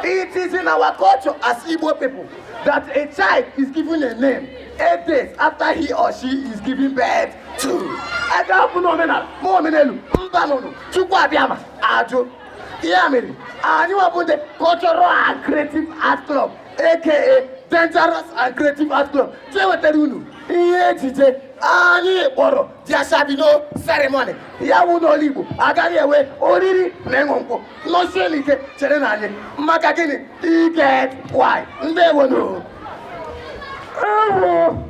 It is in our culture as Igbo people that a child is given a name 8 days after he or she is given birth to. Ebe ọ bụ na omenala ma omenelu mba nụnụ Chukwu abịama ajụ. Ya mere, anyị nwabụ ndị Cultural and Creative Art Club, aka Dangerous and Creative Art Club, wetara unu ihe ejije anyị kpọrọ There Shall Be No Ceremony. Ya wụ n'olu Igbo, agaghị enwe oriri na ịṅụ nkwụ. Nọsie n'ike chere na anyị maka gịnị? I get why. Ndewonu. Ewo!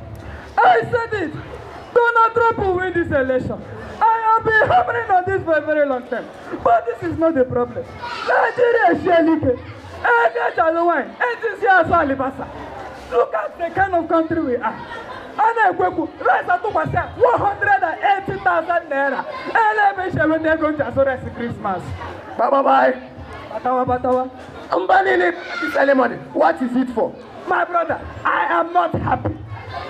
I said it! Donald Trump will win this election. I have been hammering on this for a very long time. But this is not the problem. Nigeria eshiela ike. Ege chalụ wine, etisi asụ alibasa. Look at the kind of country we are. A na-ekwekwu rice atụkwasị a 180,000 naira. Ele ebe isi enweta ego nji azụ rice Christmas. Bye bye bye. Batawa batawa. Mba niile, ceremony, what is it for? My brother, I am not happy.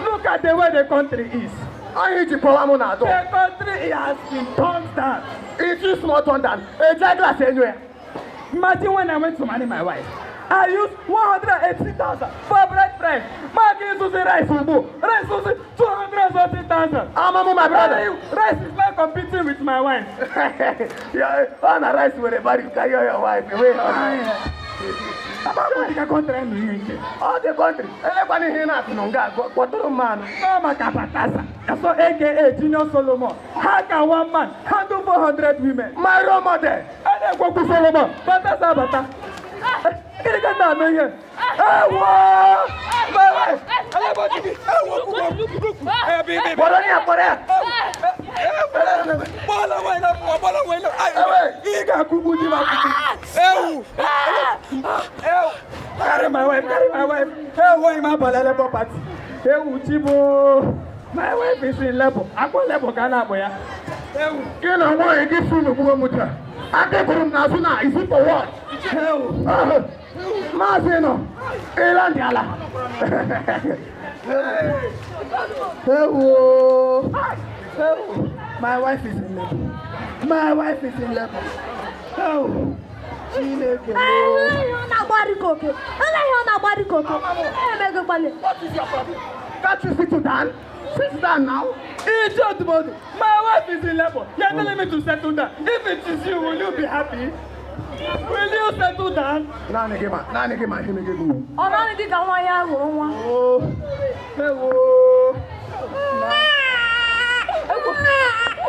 Look at the way the country is. Anyị ji kpọwa mụ na adọ. The country has been turned down. It's small turn down. Eji glass enyo ya. Imagine when I went to marry my wife. I used 180,000 for bride price. Maka ịzụzi rice ugbu. Rice ụzi 230,000. Amamu, my brother. Rice is now competing with my wife. Yeah, ọ na rice nwere value karịa your wife. Enweghị ọ Dịka country nụ ihe nke. Ọ dị country. Elekwana ihe ị na-atụ nụ nga kpọtụrụ mmanụ. No maka Batasa. So AKA Junior Solomon. How can one man handle 400 women? My role model. A na-ekwekwu Solomon. Batasa bata. Gịnị ka m na-anụ ihe? Ewo! My wife! Kpọrọ ya, kpọrọ ya. Ị ga-akụgbu di m akụgbu. Ewu! Ewu! Carry my wife, carry my wife. Ewu, im abalị Labour Party. Ewu chibo. My wife is in labour. Akpọ labour ka a na-akpọ ya. Ewu! Gị na nwaanyị gị si n'okpuru m taa. Aka kụrụ m n'azụ na is it for what? Ewu! Maazị nọ ịla ndị ala. Ewu! Ewu! My wife is in labour. My wife is in labour. Ewu! Chineke Ele m. ihe ọ na-agbari ka oke. Ele ihe ọ na-agbari ka oke. Emegokwana. What is your problem? Can't you sit down? Sit down now. Idiot body. My wife is in labour. You're telling me to settle down. If it is you, will you be happy? Will you settle down? Naanị gị ma, naanị gị ma ihe megị gị. Ọ naanị dị ka nwa ya hụrụ nwa. Oh, ewo.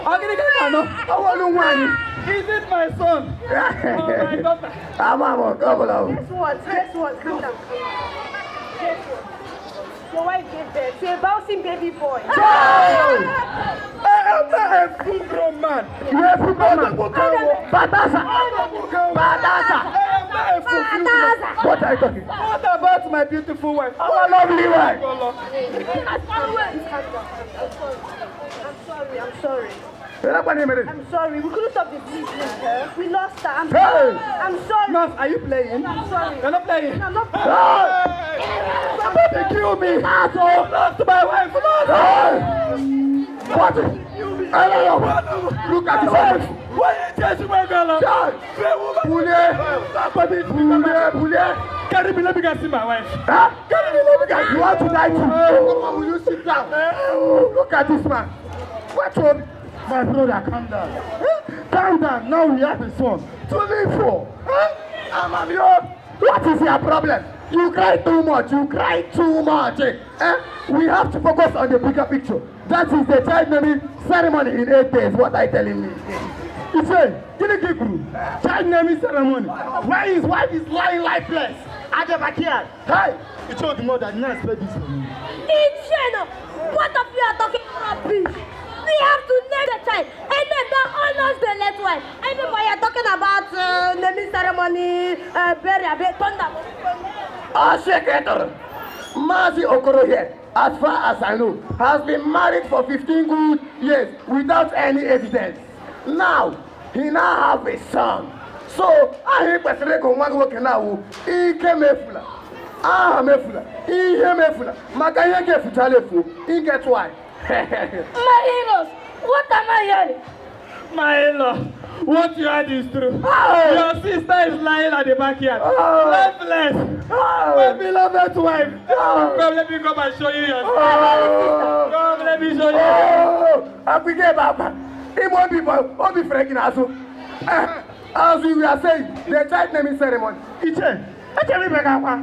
Ọ gịnị ka ị na-anụ? Ọwọlụ nwaanyị. Is it my son or my daughter? Ama m nke ọbụla bụ. Guess what? Guess what? Calm down. Guess what? Your wife gave birth to a bouncing baby boy. I am not a full grown man. You are full grown man. Batasa. Batasa. I am not a full grown man. What are you talking? What about my beautiful wife? Our lovely wife. Calm down. I'm sorry. I'm sorry. I'm sorry. Elekwana ihe mere. I'm sorry. We couldn't stop the bleeding. We lost her. I'm Hey! sorry. I'm sorry. Nurse, are you playing? I'm sorry. You're not playing. I'm not Hey! Somebody kill me. Asshole. Lost my wife. Lost. Hey! What? Hello. Look at this wife. Why you chasing my girl? Child. Pulie. Somebody Pulie. Pulie. Carry me, let me go see my wife. Huh? Carry me, let me go. You want to die too? Come on, will you sit down? Look at this man. What one? My brother, calm down. Eh? Calm down. Now we have a son to live for. Huh? Amamio, what is your problem? You cry too much. You cry too much. Eh? We have to focus on the bigger picture. That is the child naming ceremony in 8 days. What are you telling me? Ife, gịnị ka ị kwuru? Child naming ceremony. Where his wife is lying lifeless at the backyard. Hey! You told the mother, I did not expect this from you. Icheno, what of you are talking rubbish? We have to name the child and then that honors the late wife. Everybody are talking about naming ceremony, burial, thunder. Asheketoro. Mazi Okoro here, as far as I know, has been married for 15 good years without any evidence. Now, he now have a son. So, aha kwesịrị ịgụ nwa gị nwoke na-awụ Ike mefula, aha mefula, ihe mefula, maka ihe ga-efuchala efu. You get why? My in-laws, what am I hearing? My in-law, what you heard is true. Oh. Your sister is lying at the backyard. Oh. Lifeless. Oh. My beloved wife. Oh. Come, let me come and show you your Oh. Come, let me show you. Oh, Akwike Baba. Igbo people, Obi Frank n'azụ. As we were saying, the child naming ceremony. Iche, echere ibe gị akwa.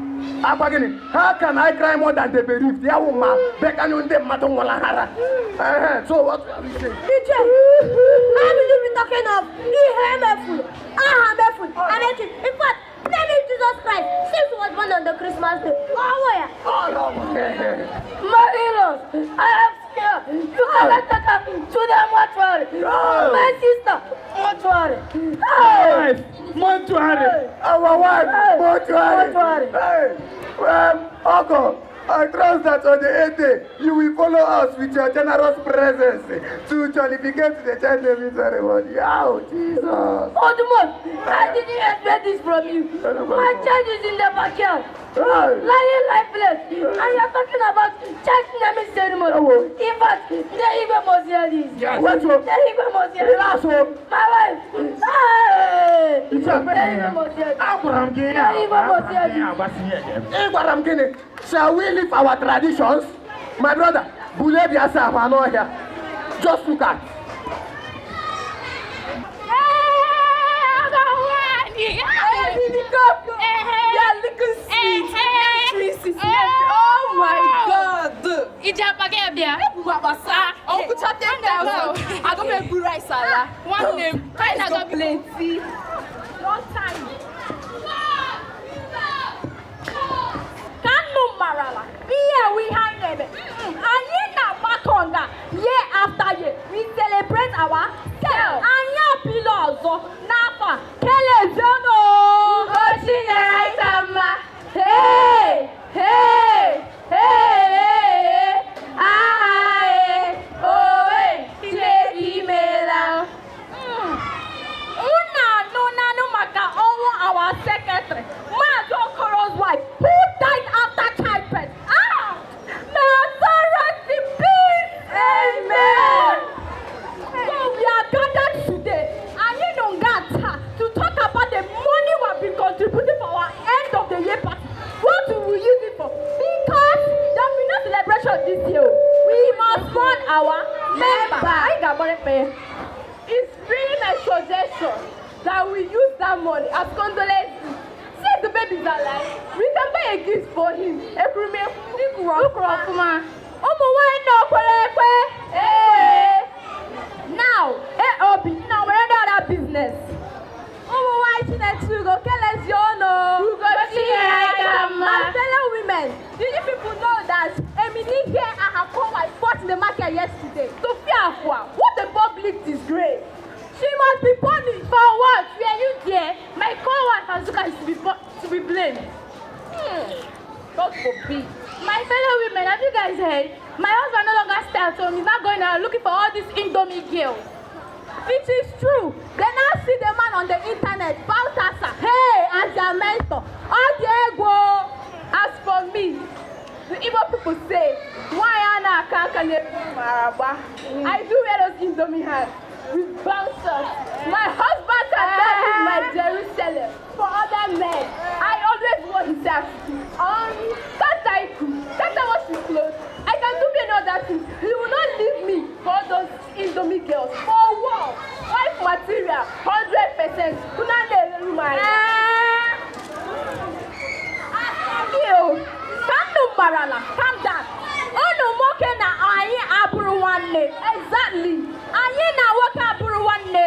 Akwa gịnị? How can I cry more than the bereaved? Ya wụ ma bekanụ ndị mmadụ nwụrụ hara. So what are we saying? Iche, how will you be talking of ihe emefulu, aha emefulu, Amechi? In fact, naming Jesus Christ since he was born on the Christmas day. Oh, yeah. Oh, no. My in-laws, I am scared. You cannot take her to the mortuary. Oh. My sister, mortuary. Hey. Wife, mortuary. Our wife, Hey. mortuary. Mortuary. Hey, Uncle, I trust that on the eighth day, you will follow us with your generous presence to jollificate the child naming ceremony. Oh, Jesus. Odumon, I didn't expect this from you. My child is in the backyard, Hey. lying lifeless, and you're talking about child naming ceremony. Oh. In fact, the Igwe must hear this. Yes. Wait, The Igwe must hear this. Relax, oh. My wife. Hey. Iche, The Igwe must hear this. agwara m gị ya. The Igwe must hear this. Ị gwara m gịnị? Shall we leave our traditions? My brother, bulie bịa sa ahụ anụ ọhịa. Just look at. Yeah, looking sweet. Princess. Oh my God. Ijapa gị bịa. Ebu akpasa. Ọkụcha 10,000. Aga m ebu rice ala. Nwanne m, Rice go plenty. Long time. Ka nnu marala ihe ewu ihe anyị na-eme. Anyị na-agbakọ nga year after year, we celebrate our self. Anyị apịla ọzọ n'afọ a. Kelezienụ. Ugochi nyere ịta mma. Hey, hey, hey, aha e, owe, Chineke imeela. Unu anụnanụ maka ọnwụ our secretary, Maazị Okoro's wife, who died after childbirth. Ah! May her soul rest in peace. Amen. So we are gathered today, anyị nọ nga taa to talk about the money we have been contributing for our end of the year party. What we will use it for? Because there will be no celebration this year. We must mourn our member. Anyị ga-agbara mkpe. It's really my suggestion that we use that money as condolence. Since the baby is alive, we can buy a gift for him. Ekurume, Ukwuru ọfụma. Ụmụ nwanyị nọ kwere ekwe. Ee. Now, AOB, now we're not other business. Ụmụ nwanyị Chinetugo, kelezie ọnụ. Ugochi nyere aka mma. My fellow women, did you people know that Emily here and her co-wife fought in the market yesterday? Sophia Afua, what a public disgrace. She must be punished. For what? Were you there? My co-wife Azuka is to be blamed. God forbid. My fellow women, have you guys heard? My husband no longer stay at home. He's not going out looking for all these Indomie girls. It is true. They now see the man on the internet, Baltasar, hey, as their mentor. All the ego. As for me, the Igbo people say, why ana aka aka na-ebu maragba? I do wear those Indomie hats with bouncers. My husband can tell me my Jerusalem for other men. I always want his ass. Can't I cook? Can't I wash his clothes? I can do many other things. He will not leave me for all those Indomie girls. For what? Wife material, 100%. Kuna na-eleru m anya. Asọmpi ka nnụ marala, calm down. Unu nwoke na anyị abụrụ nwanne. Exactly. Anyị na nwoke abụrụ nwanne.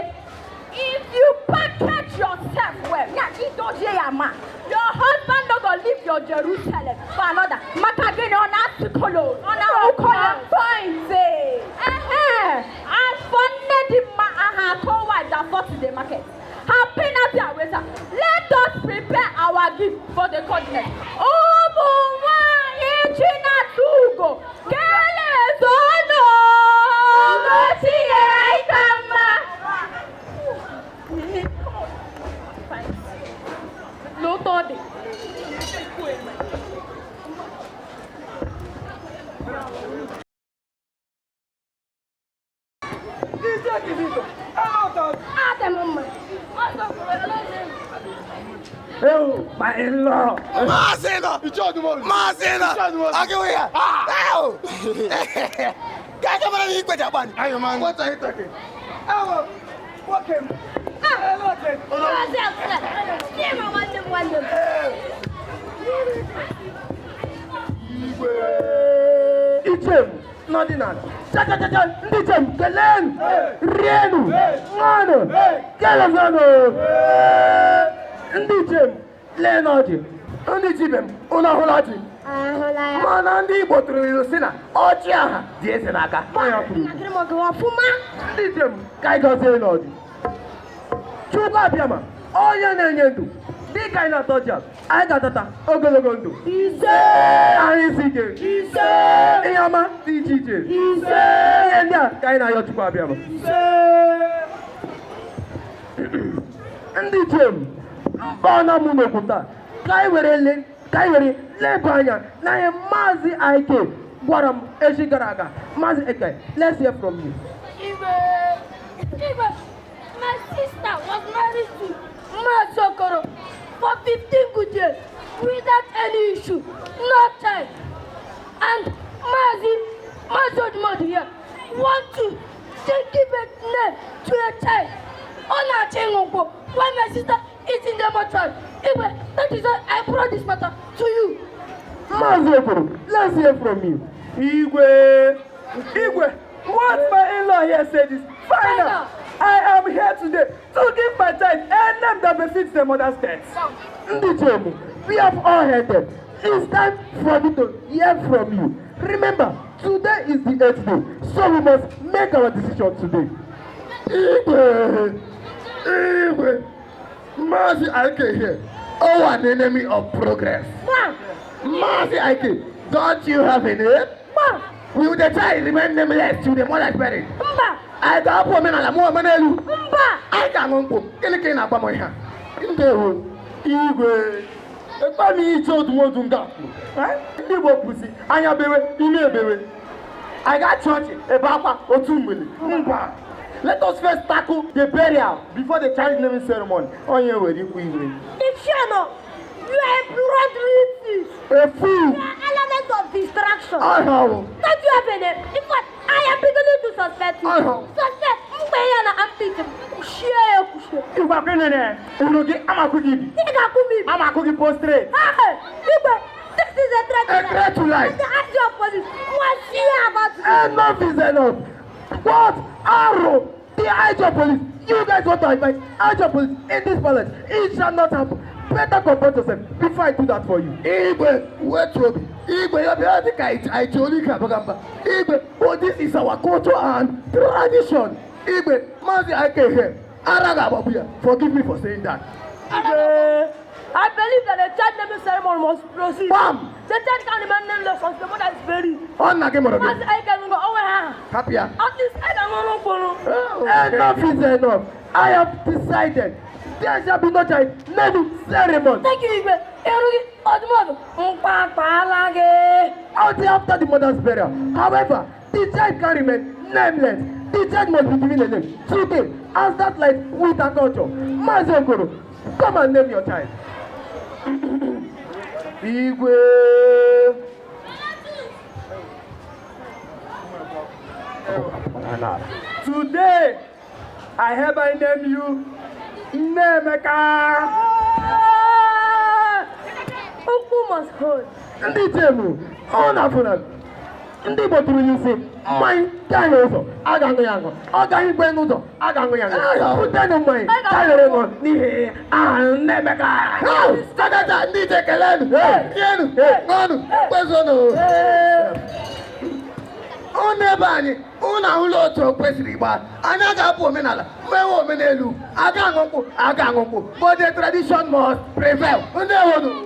If you package yourself well, ya idozie ya ma, your husband no go leave your Jerusalem for another. Maka gịnị ọ na-atụkọlọ, ọ na-ahụkọlọ. Point. eh. Ehe. As for nne dị mma and her co-wife that fought in the market, her penalty awaits her. Let us prepare our gift for the continent. Ụmụ nwanyị Chinatugo, kelezono. Ugochi nyere ịta mma. N'ụtọ dị. Iche Kizito, Oh, my in-law. Maazị Maazị Ọgịwị ya. Ka aka mara ihe ikpeja gbani. What are you talking? Ewo, nwoke m. Maazị Akụla, Chima nwanne m nwanne m. Ichem n'ọdịnala. Cha cha cha cha ndị iche m keleenụ, rienụ, ṅụọnụ, kelezanụ. Ndị iche m lee n'ọjị. Ndị ji ibe m, unu ahụla ọjị? Ahụla ya. Mana ndị Igbo tụrụ ilu sị na ọjị aha dị eze n'aka. Ntakịrị m ọgụ ọfụma. Ndị iche m ka anyị gọzie n'ọjị. Chukwu abịama, onye na-enye ndụ, dịka anyị na-atọ ọjị a, anyị ga-atata ogologo ndụ. Ise. Anyị isi ike. Ise. Ihe ọma dị iche iche. Ise. Ihe ndị a ka anyị na-ayọ Chukwu abịama. Ndị iche m, mba ọ na-amụ n'okwu taa, ka anyị were le ka anyị were leba anya na ihe Maazị Ike gwara m echi gara aga. Maazị Ike, let's hear from you. Igwe, Igwe, my sister was married to Maazị Okoro for 15 good years without any issue, no child. And Maazị Odumodu here want to take give a name to a child. Ọ na-achọ ịṅụ nkwụ while my sister is in the mortuary. Igwe, that is why I brought this matter to you. Maazị Okoro, let's hear from you. Igwe, Igwe, what my in-law here said is final. Final. I am here today to give my child a name that befits the mother's death. Ndị iche, we have all heard them. It's time for me to hear from you. Remember, today is the eighth day, so we must make our decision today. Igwe, Igwe, Maazị Ike here, oh, an enemy of progress. Ma, Maazị Ike, don't you have a name? ma, Will the child remain nameless till the mother is buried? mba, Anyị ga-apụ omenala mụọ omenelu. mba. Anyị ga-aṅụ nkwụ. Gịnị ka ị na-agba m ihe a? Ndewo, Igwe, ekpe m iche odumodu nga kwuru. Ndị Igbo kwụsị anya bewe ime ebewe. Anyị ga-achị ọchị ebe akwa otu mgbele. Mba. Let us first tackle the burial before the child naming ceremony. Onye nwere ikwu igwe. Ichiano, you are a blood thief. A fool. You are element of distraction. Ọhụrụ. Don't you have a name? In fact, I am beginning to suspect you. Uh-huh. Suspect. Mgbe ya na armpit m, kwuchie ya ekwuchie. Igwe akwụ nene, unu gị amakụ gị ibi. Ị ga-akwụ m ibi. Amakụ gị postrate. Hey, Igwe, this is a threat to A threat to life. The IG of police was here about it. Enough is enough. What? Arrow, the IG of police. You guys want to invite IG of police in this palace. It shall not happen. Better comport yourself before I do that for you. Igwe, wait obi. Igwe, ya bịa dị ka anyị olu ike abaga mba. Igwe, oh, this is our culture and tradition. Igwe, Maazị Ike here, ara ga-agbagbu ya. Forgive me for saying that. Igwe, I believe that the child naming ceremony must proceed. Bam! The child can remain nameless until the mother is buried. Ọ nna gị mụrụ Maazị gị. Ike ngo onwe ha. Hapụ ya. At least I ga-aṅụrụ mkpụrụ. Enough is enough. I have decided. There shall be no child naming ceremony. Thank you, Igwe. Ịrụ gị ọdụmọdụ mkpakpala gị. Until after the mother's burial. However, the child can remain nameless. The child must be given a name today, as that lies with our culture. Maazị Okoro, come and name your child. Igwe. Today, I hereby name you Nnemeka. Ukwu must hold. Ndị ichie m, ọ na-afụ na ndị Igbo tụrụ ya isi mmanya gaa n'ụzọ a ga-aṅụ ya aṅụ, ọ gaghị igwe n'ụzọ a ga-aṅụ ya aṅụ. Butenụ mmanya ka anyị were ṅụọ n'ihi aha Nnemeka. Chakacha, ndị iche kelenu, rienu, ṅụọnụ, kwezonụ. Unu ebe anyị, unu ahụla otu o kwesịrị ịgba. Anyị ga-apụ omenala, mewe omenelu, aga aṅụ nkwụ, aga aṅụ nkwụ. But the tradition must prevail. Ndị ewonu.